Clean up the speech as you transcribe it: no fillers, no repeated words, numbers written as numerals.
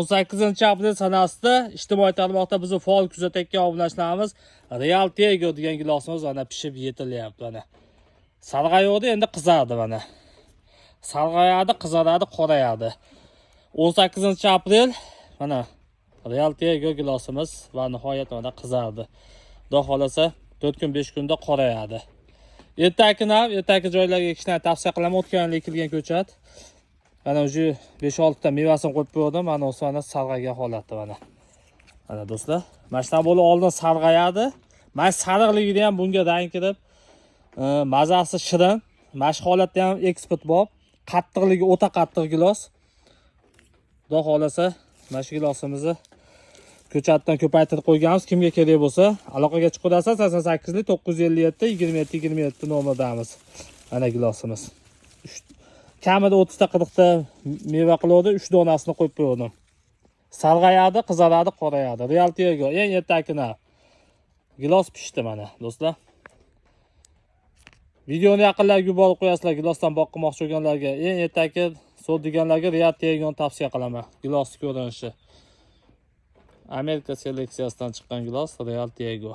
18 aprel sanasida ijtimoiy tarmoqda bizni faol kuzatayotgan obunachilarimiz, Real Tego degan gilosimiz mana pishib yetilyapti mana. Sarg'ayuvdi, endi qizardi mana. Sarg'ayadi, qizaradi, qorayadi. 18 aprel mana Real Tego gilosimiz va nihoyat mana qizardi. Xudo xohlasa, 4 kun, 5 kunda qorayadi. Ertaki nav, ertaki joylarga ekishni tavsiya qilaman. O'tgan yil ekilgan ko'chat. Mana уже 5-6 ta mevasini qo'yib qo'ydim. Mana o'si mana sarg'aygan holatda mana. Mana do'stlar, mana shunaqa bo'lib oldin sarg'ayadi. Mana sariqligida ham bunga rang kirib, mazasi shirin. Mana shu holatda ham eksport bor. Qattiqligi o'ta qattiq gilos. Xudo xohlasa, mana shu gilosimizni ko'chatdan ko'paytirib qo'yganmiz. Kimga kerak bo'lsa, aloqaga chiqaverasiz. 88 957 27 27 nomerdamiz. Mana gilosimiz. Kamida 30 ta, 40 ta meva qiladi, 3 donasini qo'yib qo'ydim. Sarg'ayadi, qizaradi, qorayadi. Real Tego eng ertakina. Gilos pishdi mana, do'stlar. Videoni yaqinlarga yuborib qo'yasizlar, gilosdan boqmoqchi bo'lganlarga. Eng ertaki sort deganlarga Real Tegoni tavsiya qilaman. Gilos ko'rinishi. Amerika seleksiyasidan chiqqan gilos Real Tego.